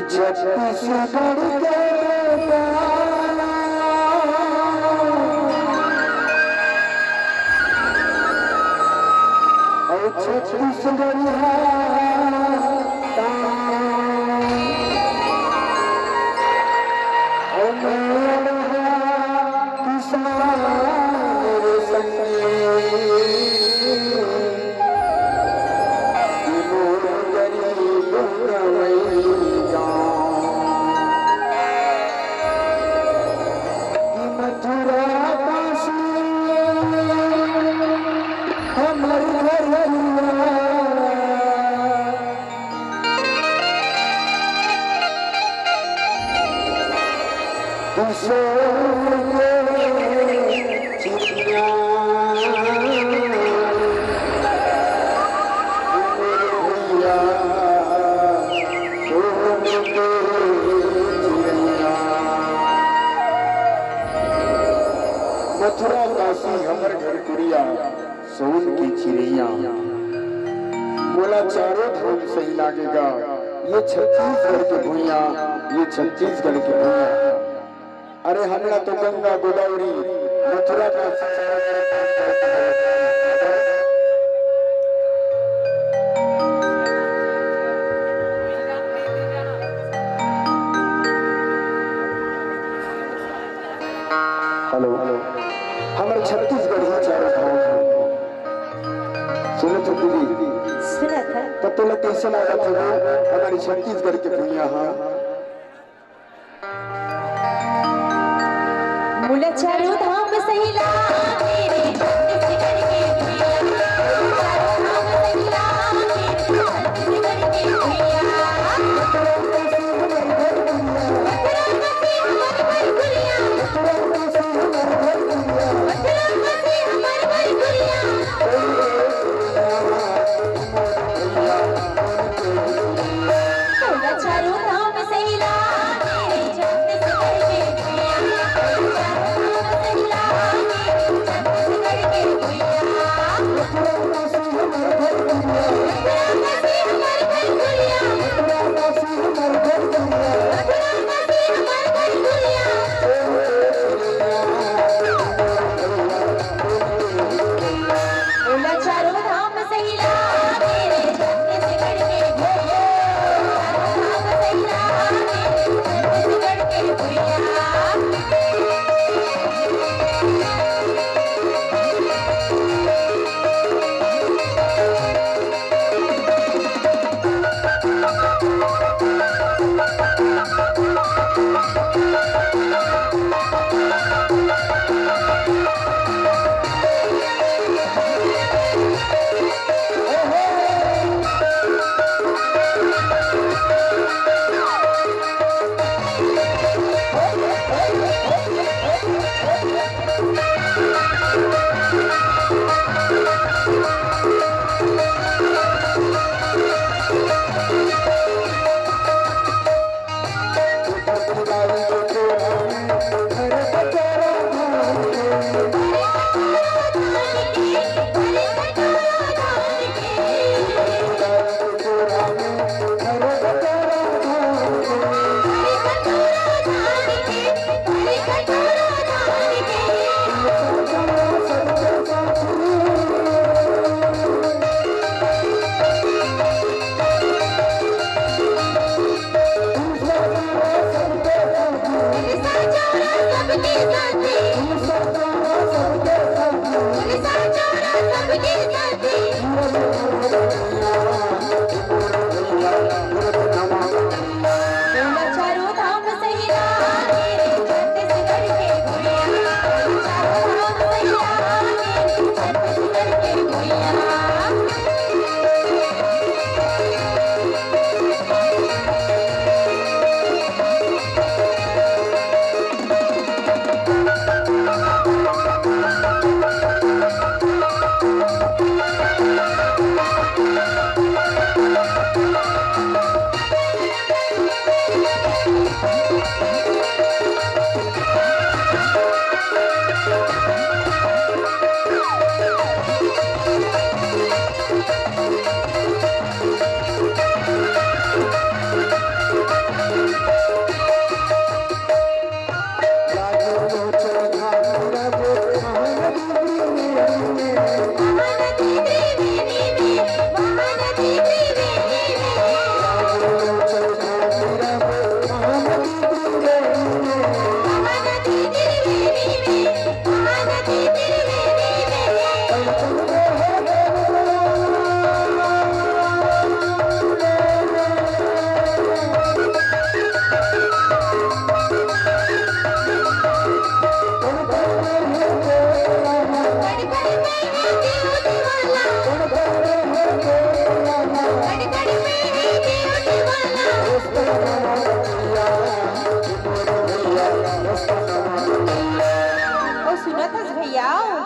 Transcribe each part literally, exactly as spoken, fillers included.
छत्तीसगढ़ के बेटा, अउ छत्तीसगढ़िया, अउ मेरा किसान रे संगी। कि मोर गरीब गंवई गाँव। कि मथुरा काशी हमर घर दुआर। मथुरा काशी हमर घर कुरिया, सोन के चिरैया। मोला चारों धाम सही लागे गा, ये छत्तीसगढ़ के भुइयां, ये छत्तीसगढ़ के भुइयां। अरे हमला तो गंगा गोदावरी मथुरा काशी चारों तरफ। हेलो, हमर छत्तीसगढ़ ही चारों धाम हे। सुनत हो दीदी? सुनत हे। त तोला कइसे लागत हे वो हमर छत्तीसगढ़ के भुइयां हा? मोला चारों धाम सही लागे रे छत्तीसगढ़ के भुइयां। चारों धाम सही लागे रे छत्तीसगढ़ के भुइयां।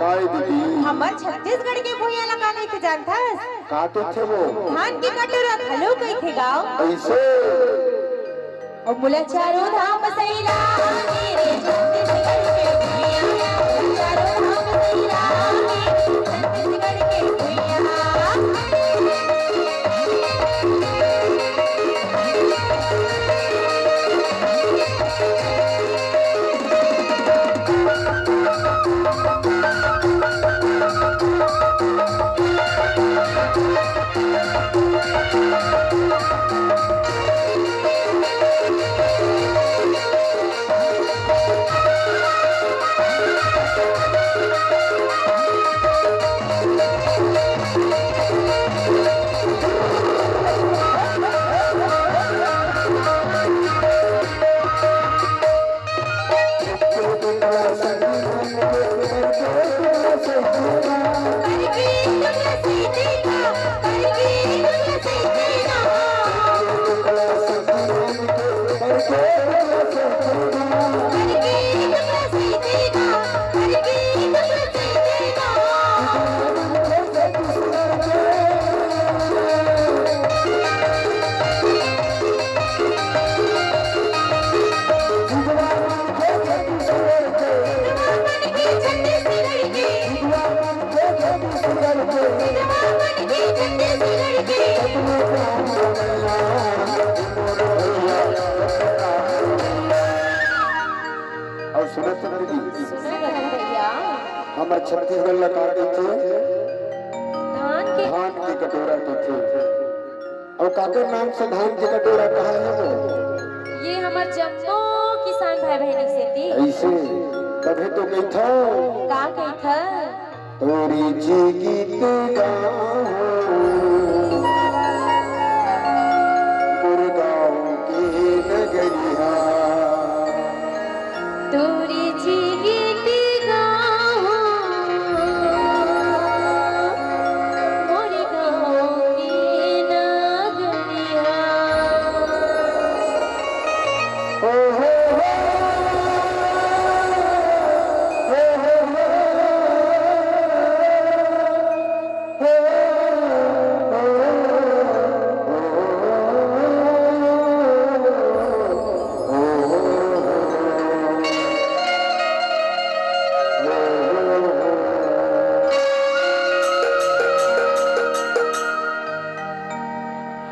काय दीदी? हमर छत्तीसगढ़ के भुइयां ला का कहिथे जानथस? का कहिथे वो? धान के कटोरा घलो कहिथे गा। अइसे? अउ मोला चारों धाम सैला मेरे छत्तीसगढ़ के भुइयां, चारों धाम सैला मेरे छत्तीसगढ़ के भुइयां। अउ सुनत हन दीदी, सुनत हन भैया। हमर छत्तीसगढ़ ला का कहिथे? धान के धान के कटोरा कहिथे। अउ काकर नाम से धान के कटोरा कहाय हे वो? ये हमर जम्मो किसान भाई बहिनी सेती। अइसे, तभे तो कहिथंव। का कहिथंव? तोरी जी गीत गावों, मोर गाँव के नगरिया। तोरी जी गीत गावों, मोर गाँव के नगरिया। ओ हो हो, ओ हो हो, ओ हो हो।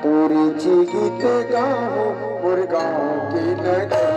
तोरी जी गीत गावों, मोर गाँव के नगरिया।